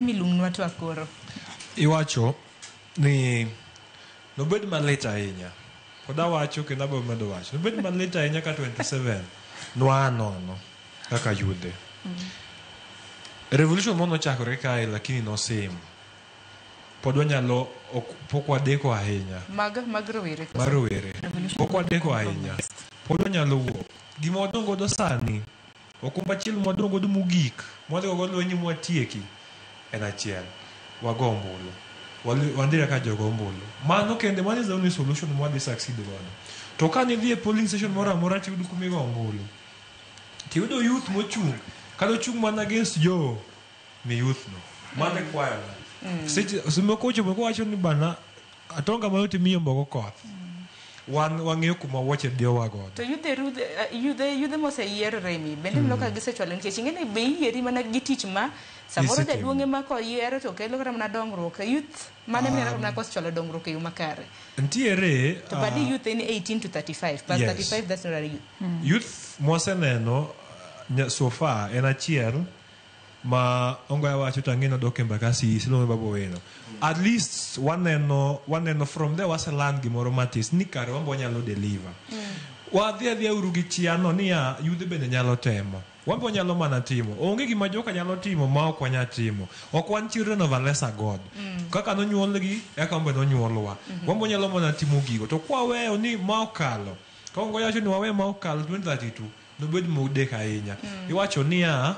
Milumnwa to akoro. Iwacho ni nobed malit ahinya. Pod awacho kendo abiro medo wacho. Nobed malit ahinya ka 27 nwaa nono kaka yudhe. Revolution moro nochakore kae lakini nosim. Pod wanyalo ok, pok wadeko ahinya. Mag rowere. Mar rowere. Pok wadeko ahinya. Pod wanyalo wuok. Gima wadong' godo sani, okumba achiel mwadong' godo mogik, mwadhi godo lweny mwatieki, en achiel. Wago ombulu. Wandhire ka jogo ombulu. Mano kende, mano is the only solution mwadhi succeed godo. To ka nidhi e polling station moro amora tiyudo kumigo ombulu, tiyudo youth mochung', kata ochung' mana against Joho, mi youth no. Mano e kwayona. Seche moko ochopo kowacho ni bana, atonga mano timiyombo go koth. Wan wang'eyo kuma wuoche diyowa godo. To yudhe rudhe yudhe moseyier Remi bende ineno ka gisechwalo nikech ing'e ni be iyieri mana gi tich ma samoro Isetimo. jaduong' ema koyier to kelo kata mana dongruok. Youth mane mineno mana kosechwalo dongruok e yo makare. Ntiere To badi youth en 18 to 35. Past Yes. 35 that's not a youth. Youth mwaseneno so far en achiel ma Ongoya wacho to ang'e nodok e Embakasi Isilongo Babu Owino. At least waneno from there wase learn gimoro matis ni kare wan be wanyalo deliver. Wadhi adhiya uru gi chia no niya yudhe bende nyalo temo. Wan be wanyalo mana timo. Onge gima joka nyalo timo ma ok wanyal timo. Ok wan children of a lesser God. Kaka nonyuolgi, eka wan be nonyuolwa. Wan be wanyalo mana timo gigo. To kwaweyo ni ma okalo, ka Ongoya wacho ni wawe ma okalo 2032, nobed modek ahinya. Iwacho niya,